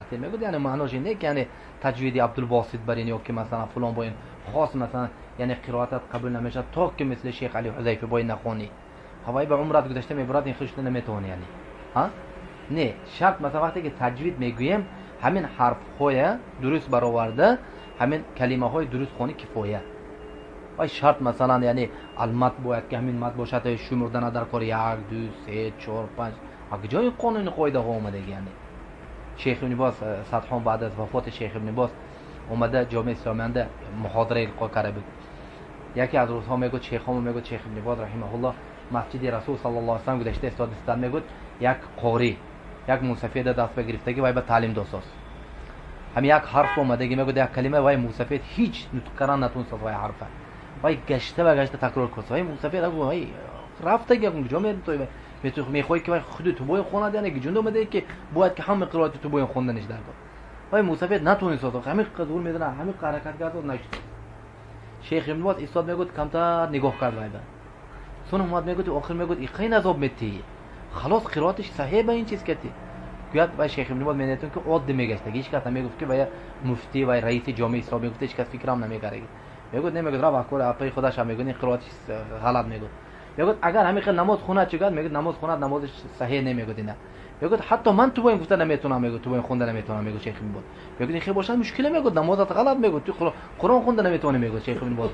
тартил мегӯяд, яъне маънош ин не ки яъне таҷвиди Абдулбосит бар ин ё ки масалан фулон бо ин хос, масалан яъне қироатат қабул намешавад то ки мисли шейх Али Ҳузайфа бо ин нахонӣ. Ҳавои ба умрат гузашта мебурад, ин хел шуда наметавонӣ яъне. Ҳа? Не, шарт масалан вақте ки таҷвид мегӯем, ҳамин ҳарфҳоя дуруст бароварда, ҳамин калимаҳои дуруст хонӣ кифоя. Вай шарт масалан яъне алмат бояд ки ҳамин мат бошад, шумурдана дар кор 1, 2, 3, 4, 5. А куҷои қонуни қоидаҳо омадаги яъне? Шейх ибни Боз садҳон баъд аз вафоти шейх ибни Боз омада ҷомеаи исломиянда муҳодара илқо карда буд. Яке аз рӯзҳо мегӯяд, шейхҳомо мегӯяд, шейх ибни Боз раҳимаҳуллоҳ масҷиди Расул саллаллоҳу алайҳи васаллам гузашта истода мегӯяд, як қорӣ, як мусафеда даст ба гирифтагӣ вай ба таълим досост. Ҳам як ҳарф омадаги мегӯяд, як калима, вай мусафед ҳеҷ нутқ кардан натунисад вай ҳарфа. Вай гашта ва гашта такрор кунад. Вай мусафед вай рафтаги куҷо метои мехоҳӣ ки вай худи ту бояд хонад, яъне ки ҷундо омадае ки бояд ки ҳама қироати ту бояд хонданиш дар кор. Вай мусафед натунисад, ҳамин зур мезанад, ҳамин ҳаракат кард, нашуд. Шейх ибн Боз истод мегӯяд, камтар нигоҳ кард вай ба. Сон омад мегӯяд, охир мегӯяд, иқайн азоб метии. Халос қироатиш саҳеҳ ба ин чиз кати. Гӯяд вай шейх ибн Боз менетон ки оддӣ мегашта, ҳеҷ кас намегуфт ки вай муфтӣ, вай раиси ҷомеаи исломӣ мегуфт, ҳеҷ кас фикрам намекард. Мегӯяд, не мегӯяд, рафт кор апаи худаш ҳам мегӯяд, ин қироатиш ғалат мегӯяд. Мегӯяд, агар ҳамин хел намоз хонад чӣ гӯяд? Мегӯяд, намоз хонад, намозиш саҳеҳ намегӯяд ина. Мегӯяд, ҳатто ман ту боин гуфта наметавонам, мегӯяд, ту боин хонда наметавонам, мегӯяд шейх ибн Боз. Мегӯяд, ин хел бошад мушкиле, мегӯяд, намозат ғалат мегӯяд, ту Қуръон хонда наметавонӣ, мегӯяд шейх ибн Боз.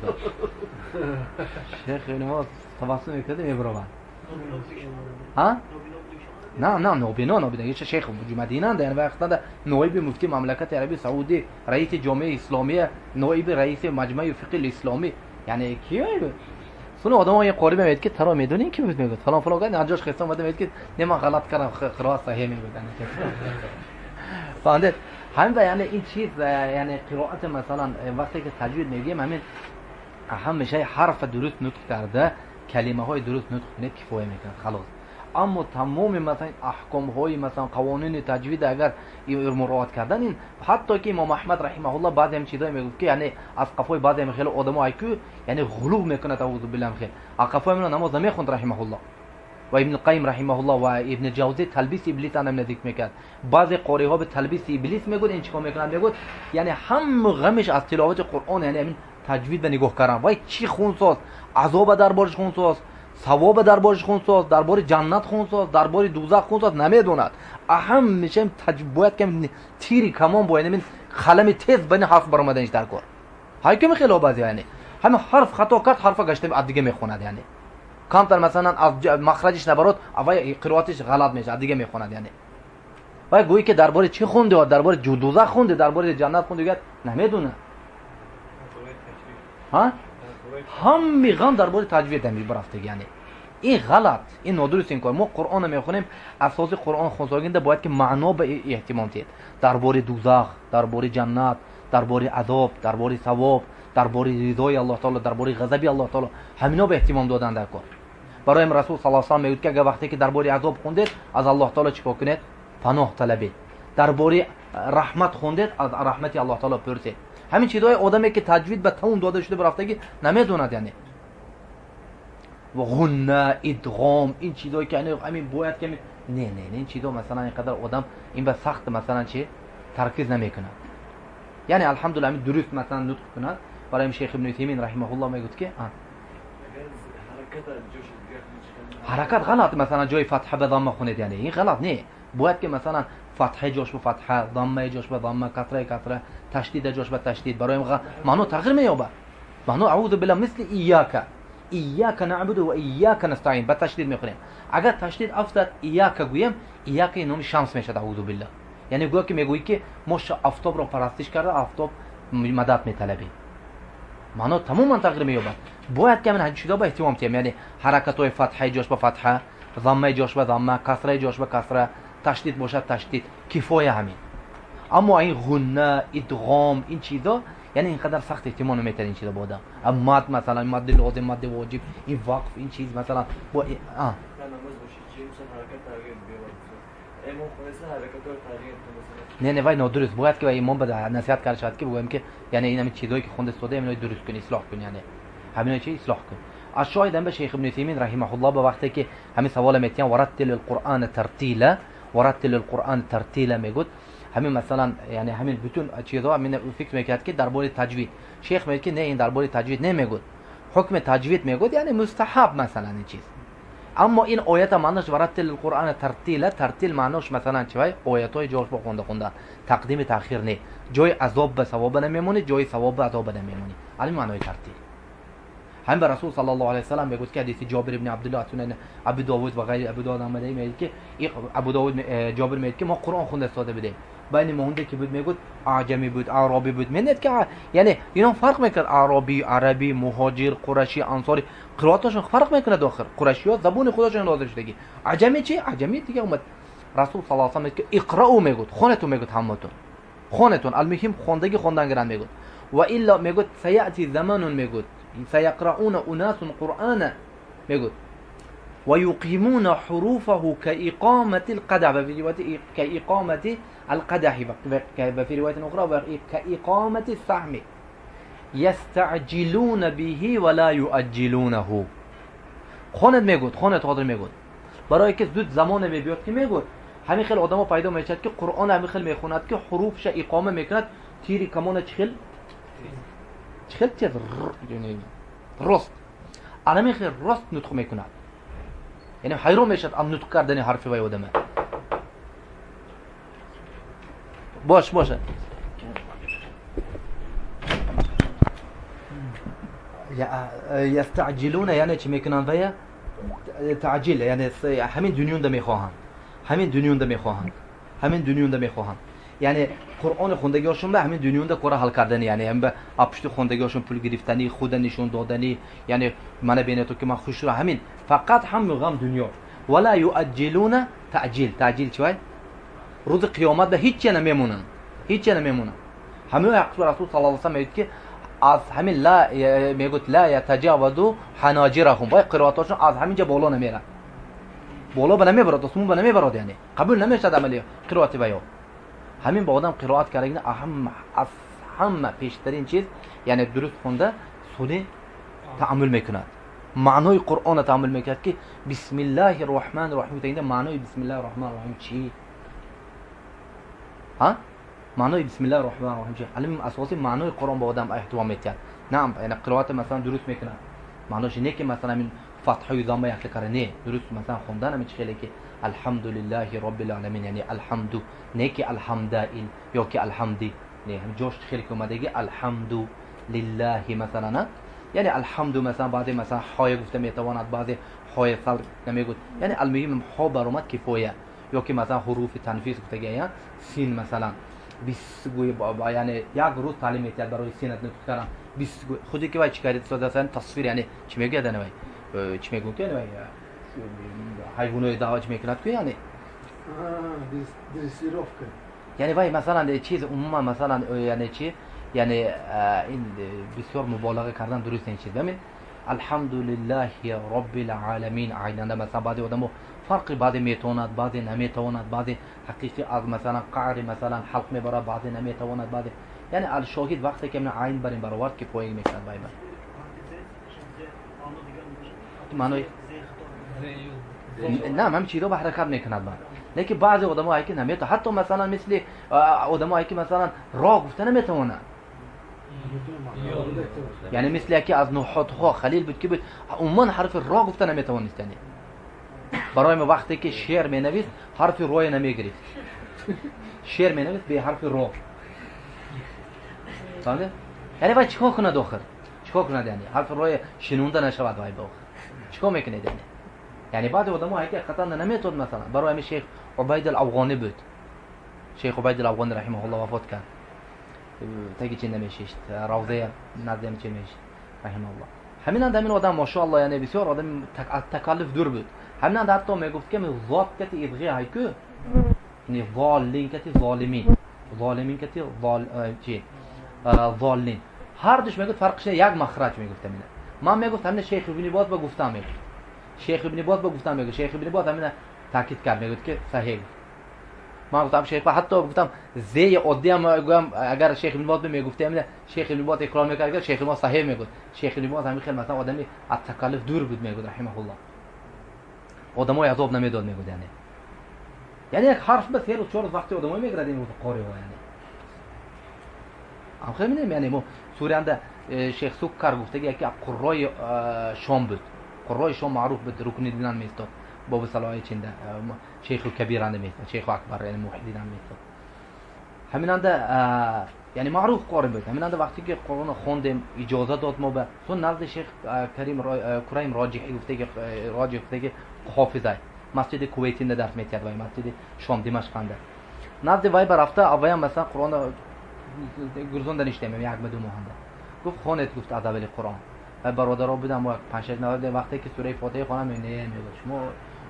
Шейх ибн Боз табассум мекард, мебаровад. Ҳа? На, на, нобино, нобино. Ҳеҷ шейх Мадинанд, яъне вақтанда ноиби муфти мамлакати Арабии Саудӣ, раиси ҷомеаи исломия, ноиби раиси маҷмаи фиқҳи исломӣ. Яъне киё? Суни одамон ин қори мегӯяд ки таро медонӣ ки буд мегӯяд. Фалон фалон гӯяд, анҷош хеста омада мегӯяд ки не ман ғалат кардам, қироат саҳеҳ мегӯяд. Фаҳмидед? Ҳамин ба яъне ин чиз, яъне қироат масалан вақте ки таҷвид мегӯем, ҳамин ҳамеша ҳарф дуруст нутқ карда, калимаҳои дуруст нутқ кунед кифоя мекунад, халос. Аммо тамоми масалан аҳкомҳои масалан қавонини таҷвид агар муроат кардан, ин ҳатто ки имом Аҳмад раҳимаҳуллоҳ баъзе ҳам чизҳое мегуфт ки яъне аз қафои баъзе ҳам хеле одамо айку яъне ғулув мекунад, аузу биллаҳ, хел аз қафои ман намоз намехонд раҳимаҳуллоҳ. Ва Ибн Қайим раҳимаҳуллоҳ ва Ибн Ҷавзӣ талбиси иблис ҳам наздик мекард. Баъзе қориҳо ба талбиси иблис мегӯяд, ин чикор мекунад? Мегӯяд яъне ҳама ғамиш аз тиловати Қуръон, яъне ҳамин таҷвид ба нигоҳ кардан. Вай чӣ хунсоз, азоба дар бориш хунсоз, савоба дар бориш хунсоз, дар бори ҷаннат хунсоз, дар бори дӯзах хунсоз намедонад. Аҳам мешем бояд ки тири камон бояд ҳамин қалами тез ба ин ҳарф баромаданиш дар кор. Ҳайками хело баъзе яъне ҳамин ҳарф хато кард, ҳарфа гашта аз дига мехонад яъне. Камтар масалан аз махраҷиш набарод, аввал қироатиш ғалат мешавад, аз дига мехонад яъне. Вай гӯӣ ки дар бори чӣ хунди, дар бори дӯзах хунди, дар бори ҷаннат хунди, гӯяд намедонад. Ҳа? Ҳамми ғам дар бори таҷвид ҳам бирафтаги яъне. Ин ғалат, ин нодуруст ин кор. Мо Қуръонро мехонем, асоси Қуръон хонсогинда бояд ки маъно ба эҳтимом диҳед. Дар бори дӯзах, дар бори ҷаннат, дар бори азоб, дар бори савоб, дар бори ризои Аллоҳ таоло, дар бори ғазаби Аллоҳ таоло, ҳамино ба эҳтимом додан дар кор. Барои Расул саллаллоҳу алайҳи васаллам мегӯяд ки агар вақте ки дар бори азоб хондед, аз Аллоҳ таоло чӣ кор кунед? Паноҳ талабед. Дар бори раҳмат хондед, аз раҳмати Аллоҳ таоло пурсед. Ҳамин чизҳои одаме ки таҷвид ба тамом дода шуда рафтагӣ намедонад яъне. Ва ғунна, идғом, ин чизҳое ки яъне ҳамин бояд ки не, не, не, ин чизҳо масалан инқадар одам ин ба сахт масалан чи таркиз намекунад. Яъне алҳамдулиллаҳ ҳамин дуруст масалан нутқ кунад. Барои шейх ибн Утаймин раҳимаҳуллоҳ мегӯяд ки ҳаракат ғалат, масалан ҷои фатҳа ба дамма хонед, яъне ин ғалат не. Бояд ки масалан фатҳа ҷош ба фатҳа, дамма ҷош ба дамма, касра касра, ташдид ҷош ба ташдид. Барои маъно тағйир меёбад. Маъно аузу биллаҳ мисли ияка, ияка наъбуду ва ияка настаин ба ташдид мехонем. Агар ташдид афтад ияка гӯем, ияка номи шамс мешавад аузу биллаҳ. Яъне гӯё ки мегӯӣ ки мо офтобро парастиш карда, офтоб мадад металабем. Маъно тамоман тағйир меёбад. Бояд ки ҳамин чизҳо ба эҳтимом диҳем, яъне ҳаракатҳои фатҳаи ҷош ба фатҳа, заммаи ҷош ба замма, касраи ҷош ба касра, ташдид бошад ташдид, кифоя ҳамин. Аммо ин ғунна, идғом, ин чизҳо яъне инқадар сахт эҳтимом наметарад ин чизҳо ба одам. Мад масалан, мадди лозим, мадди воҷиб, ин вақф, ин чиз масалан бо не, не, вай нодуруст. Бояд ки вай имом ба насиҳат карда шавад ки бигӯем ки яъне ин ҳамин чизҳое ки хонда истода, ҳаминҳои дуруст кун, ислоҳ кун, яъне ҳаминҳои чи ислоҳ кун. Аз шоҳидам ба шейх ибн Утаймин раҳимаҳуллоҳ ба вақте ки ҳамин савола метиҳанд, вараттил алқуръана тартила, вараттил алқуръана тартила мегӯяд, ҳамин масалан яъне ҳамин бутун чизҳо ҳамин фикр мекард ки дар бораи таҷвид. Шейх мегӯяд ки не, ин дар бораи таҷвид намегӯяд. Ҳукми таҷвид мегӯяд, яъне мустаҳаб масалан ин чиз. Аммо ин оята маънош вараттил қуръана тартила, тартил маънош масалан чи вай оятҳои ҷош бо хонда хондан, тақдими таъхир не. Ҷои азоб ба савоба намемонӣ, ҷои савоб ба азоба намемонӣ. Ҳамин маънои тартил. Ҳамин ба Расул саллаллоҳу алайҳи васаллам мегӯяд ки ҳадиси Ҷобир ибни Абдуллоҳ аз сунани Абу Довуд ва ғайри Абу Довуд омада мегӯяд ки Абу Довуд Ҷобир мегӯяд ки мо Қуръон хонда истода будем. Байни мо ҳунда ки буд мегӯяд аҷамӣ буд, аъробӣ буд. Мебинед ки яъне инҳо фарқ мекард, аъробӣ, арабӣ, муҳоҷир, қурашӣ, ансорӣ, қироаташон фарқ мекунад охир. Қурашиҳо забони худашон нозил шудагӣ. Аҷамӣ чи? Аҷамӣ дига омад. Расул саллаллоҳу алайҳи васаллам мегӯяд ки иқраъу мегӯяд, хонетон мегӯяд ҳаматон. Хонетон, алмуҳим хондагӣ хондан гиранд мегӯяд. Ва илла мегӯяд саяъти заманун мегӯяд. Саяқрауна унасун қуръана мегӯяд. Ва юқимуна ҳуруфаҳу каиқомати алқадаҳ ва фи ривояти каиқомати алқадаҳи ва фи ривоятин ухра ва каиқомати саҳми ястаъҷилуна биҳи ва ла юаҷҷилунаҳу. Хонед мегӯяд, хонед ҳозир мегӯяд. Барое ки зуд замоне мебиёд ки мегӯяд ҳамин хел одамо пайдо мешавад ки Қуръон ҳамин хел мехонад ки ҳуруфша иқома мекунад, тири камона чӣ хел чиз рост, ҳамин хел рост нутқ мекунад. Яъне ҳайрон мешавад аз нутқ кардани ҳарфи вай одама. Бош боша. Ястаъҷилуна яъне чӣ мекунанд вая? Таъҷил яъне ҳамин дунёнда мехоҳанд. Ҳамин дунёнда мехоҳанд. Ҳамин дунёнда мехоҳанд. Яъне Қуръони хондагиҳошон ба ҳамин дунёнда кора ҳал кардани, яъне ҳам ба пушти хондагиҳошон пул гирифтани, худа нишон додани, яъне мана бинето ки ман хушро ҳамин фақат ҳаму ғам дунё. Ва ла юаҷҷилуна таъҷил. Таъҷил чи вай? Рӯзи қиёмат ба ҳеҷ чия намемонанд. Ҳеҷ чия намемонанд. Ҳамин ҳаққи Расул саллаллоҳу алайҳи васаллам мегӯяд ки аз ҳамин ла мегӯяд ла ятаҷавазу ҳаноҷираҳум. Вай қироатҳошон аз ҳамин ҷо боло намерад. Боло ба намебарад, осмон ба намебарад, яъне қабул намешавад амали қироати вайо. Ҳамин ба одам қироат кардагина аз ҳама пештарин чиз, яъне дуруст хонда суни тааммул мекунад. Маънои Қуръонро тааммул мекунад ки бисмиллаҳи роҳмани роҳим гуфтагинда маънои бисмиллаҳи роҳмани роҳим чи? Ҳа? Маънои бисмиллаҳи роҳмани роҳим чи? Ҳамин асоси маънои Қуръон ба одам эҳтимом метиҳад. Наам, яъне қироат масалан дуруст мекунад. Маънош не ки масалан ҳамин фатҳаю замма якла кара, не, дуруст масалан хондан ҳамин чи хеле ки алҳамдулиллаҳи роббил оламин, яъне алҳамду, не ки алҳамдаил ё ки алҳамди, не, ҳамин ҷош хеле ки омадаги алҳамду лиллаҳи масалан, яъне алҳамду масалан баъзе масалан ҳоя гуфта метавонад, баъзе ҳоя сал намегӯяд, яъне алмуҳим ҳо баромад кифоя, ё ки масалан ҳуруфи танфис гуфтагия, син масалан бист гӯй, яъне як рӯз таълим метиҳад барои синат нутқ кардан, бист гӯй худи ки вай чӣ кард сода тасвир, яъне чӣ мегӯяд вай, чӣ мегӯяд ки вай ҳайвонои даъва чӣ мекунад ку, яъне дрессировка, яъне вай масалан чиз умуман масалан яъне чи, яъне ин бисёр муболаға кардан дуруст ин чиз. Бамин алҳамдулиллаҳи роббил оламин айнанда масалан баъзе одамо фарқи баъзе метавонад, баъзе наметавонад, баъзе ҳақиқи аз масалан қаъри масалан ҳалқ мебарад, баъзе наметавонад, баъзе яъне алшоҳид вақте ки айн бар ин баровард ки поин мекунад вай маънои на ҳамин чизо ба ҳаракат мекунад ба. Лекин баъзе одамо ҳай ки наметавонад, ҳатто масалан мисли одамо ҳай ки масалан роҳ гуфта наметавонад, яъне мисли яке аз нуҳотҳо Халил буд ки буд умуман ҳарфи ро гуфта наметавонист, яъне барои мо вақте ки шеър менавист ҳарфи рое намегирифт, шеър менавист бе ҳарфи ро. Фаҳмидед? Яъне вай чикор кунад охир? Чикор кунад яъне? Ҳарфи рое шинонда нашавад вай ба охир. Чикор мекунед яъне? Яъне баъзе одамо ҳай ки ҳақиқатан наметавонад масалан. Барои ҳамин шейх Убайд ал-Афғонӣ буд. Шейх Убайд ал-Афғонӣ раҳимаҳуллоҳ вафот кард. Таги чи намешишт, равзая назди чи мешишт раҳимаҳуллоҳ. Ҳаминанд ҳамин одам машааллоҳ, яъне бисёр одами такаллуф дур буд. Ҳаминанд ҳатто мегуфт ки зот кати идғи ҳайку, яъне золлин кати золимин, золимин кати чи золлин. Ҳар душ мегуфт фарқш як махраҷ мегуфт ҳамина. Ман мегуфт ҳамина шейх ибни Боз ба гуфтам мегуфт. Шейх ибни Боз ба гуфтам мегуфт. Шейх ибни Боз ҳамина таъкид кард, мегуфт ки саҳеҳ. Ман гуфтам шейх, ҳатто гуфтам зеи оддӣ ҳам гӯям агар шейх ибни Боз мегуфтем ҳамина шейх ибни Боз иқрор мекард, шейх ибни Боз саҳеҳ мегуфт. Шейх ибни Боз ҳамин хел масалан одами аз такаллуф дур буд мегуфт раҳимаҳуллоҳ. Одамои азоб намедод мегуфт яъне. Яъне як ҳарф ба 3 рӯз 4 рӯз вақти одамои мегирад ин қориҳо яъне. Ам хеле мебинем яъне мо Суриянда Шейх Суккар гуфтаги яке аз қуррои Шом буд. Қуррои Шом маъруф буд, Рукниддинан меистод. Бобу Салоҳи чинда Шейху Кабиранда меистод, Шейху Акбар яъне Муҳиддинан меистод. Ҳаминанда яъне маъруф қори буд. Ҳаминанда вақте ки Қуръонро хондем, иҷоза дод мо ба сон назди Шейх Карим Кураим Роҷиҳӣ гуфтаги Роҷиҳ гуфтаги ҳофизай. Масҷиди Кувейтинда дарс метиҳад вай масҷиди Шом Димашқанда. Назди вай ба рафта авваям масалан Қуръонро гурзонда ништем як ба ду моҳанда. Гуфт хонед гуфт аз аввали Қуръон. Ва бародаро будам мо 5-6 нафар будем вақте ки сураи Фотиҳа хонам не мегӯяд шумо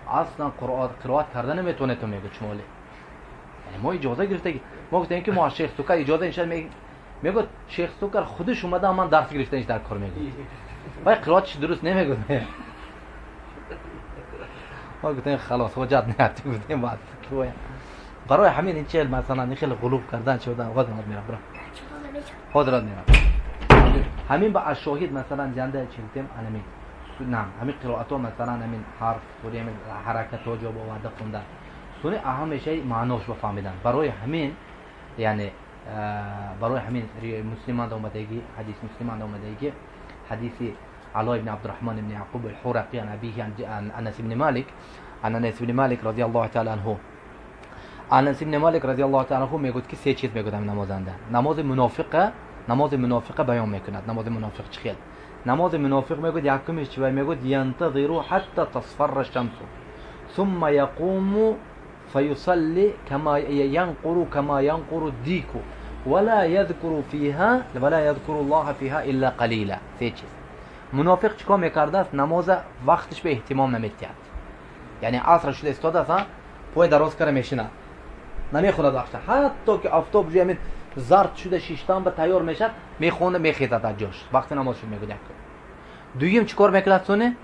аслан Қуръон қироат карда наметавонед мегӯяд шумо ле. Яъне мо иҷоза гирифтаги. Мо гуфтем ки мо аз Шейх Сукар иҷоза иншад мегӯяд Шейх Сукар худаш омада ман дарс гирифтаниш дар кор мегӯяд. Вай қироатш дуруст намегӯяд. Мо гуфтем халос ҳоҷат нест гуфтем баъд барои ҳамин ин чел масалан ин хеле ғулуб кардан шудан ҳозир мерам бро. Ҳозир мерам. Ҳамин ба ашоҳид масалан ҷанда чӣ гуфтем анамин на ҳамин қироатҳо масалан ҳамин ҳарф сури ҳамин ҳаракатҳо ҷо оварда хондан. Суни аҳамешаи маънош ба фаҳмидан. Барои ҳамин яъне барои ҳамин муслиманд омадагӣ ҳадис муслиманд омадагӣ ҳадиси Ало ибн Абдурраҳмон ибн Яъқуб ал-Ҳурақи ан абиҳи ан Анас ибн Малик ан Анас ибн Малик радиаллоҳу таала анҳу. Анас ибн Малик радиаллоҳу таала анҳу мегӯяд ки се чиз мегӯяд ҳамин намозанда. Намози мунофиқа баён мекунад. Намози мунофиқ чӣ хел? Намози мунофиқ мегӯяд якумиш чӣ вай мегӯяд янтазиру ҳатта тасфарра шамсу сумма яқуму фаюсалли кама янқуру кама янқуру дику вала ядкуру фиҳа вала ядкуру Аллоҳа фиҳа илла қалила. Се чиз. Мунофиқ чӣ кор мекардааст? Намоза вақтиш ба эҳтимом наметиҳад. Яъне аср шуда истодааст, пой дароз кара мешинад. Намехонад вақта. Ҳатто ки офтоб ҷӯя ҳамин зард шуда шиштан ба тайёр мешавад, мехонда мехезад аз ҷош. Вақти намоз шуд мегӯяд як. Дуюм чӣ кор мекунад соне?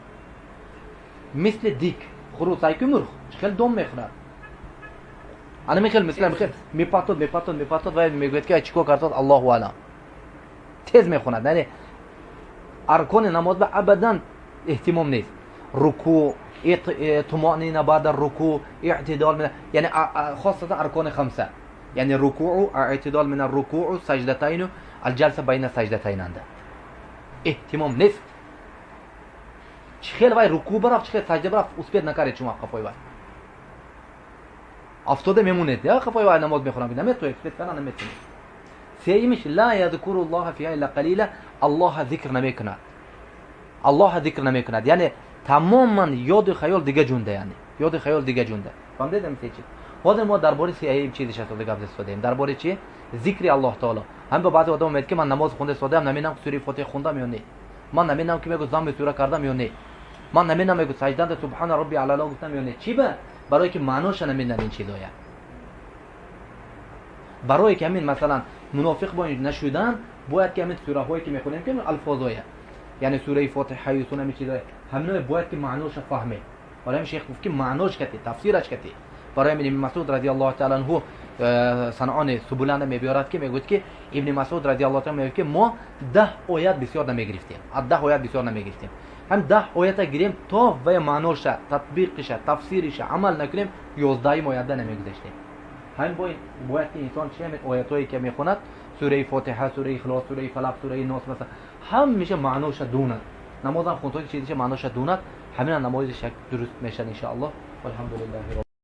Мисли дик, хурус айку мурғ, чӣ хел дом мехӯрад. Ана мехел мисли мехел мепатод, мепатод, мепатод ва мегӯяд ки чӣ кор кардад Аллоҳу аълам. Тез мехонад. Яъне аркони намоз ба абадан эҳтимом нест. Рукӯъ, туманина баъда рукӯъ, иътидол яъне хосатан аркони хамса. Яъне рукӯъу, иътидол мин рукӯъу, саҷдатайну, алҷалса байна саҷдатайнанда. Эҳтимом нест. Чӣ хел вай рукӯъ барафт, чӣ хел саҷда барафт, успет накард шумо қафои вай. Афтода мемонед, я қафои вай намоз мехонам, наметавонед, успет кардан наметавонед. Сеюмиш ла ядкуру Аллоҳа фиҳа илла қалила, Аллоҳа зикр намекунад. Аллоҳа зикр намекунад. Яъне тамоман ёду хаёл дига ҷунда, яъне ёду хаёл дига ҷунда. Фаҳмидед се чиз? Ҳозир мо дар бораи сеюм чизиш истода гап застодаем. Дар бораи чӣ? Зикри Аллоҳ таоло. Ҳамин ба баъзе одам мегӯяд ки ман намоз хонда истодаам, намедонам ки сураи Фотиҳа хондам ё не. Ман намедонам ки мегӯяд замми сура кардам ё не. Ман намедонам мегӯяд саҷданда субҳана робби алало гуфтам ё не. Чӣ ба? Барое ки маъноша намедонад ин чизоя. Барое ки ҳамин масалан мунофиқ бо нашудан, бояд ки ҳамин сураҳое ки мехонем ки алфозоя, яъне сураи Фотиҳа ю ҳамин чизоя, ҳаминое бояд ки маъноша фаҳмед. Барои ҳамин шейх гуфт ки маънош кати, тафсираш кати. Барои ҳамин Ибни Масъуд радиаллоҳу таала анҳу санъони субуланда мебиёрад ки мегӯяд ки Ибни Масъуд радиаллоҳу таала мегӯяд ки мо 10 оят бисёр намегирифтем. Аз 10 оят бисёр намегирифтем. Ҳам 10 оята гирем то вай маъноша, татбиқиша, тафсириша амал накунем, 11 оятда намегузаштем. Ҳамин бояд ки инсон чи ҳамин оятҳое ки мехонад, сураи Фотиҳа, сураи Ихлос, сураи Фалақ, сураи Нос масалан, ҳамеша маъноша дунад. Намозам хонтои чизиша маъноша дунад, ҳамина намозиш як дуруст мешавад иншааллоҳ. Валҳамдулиллаҳи.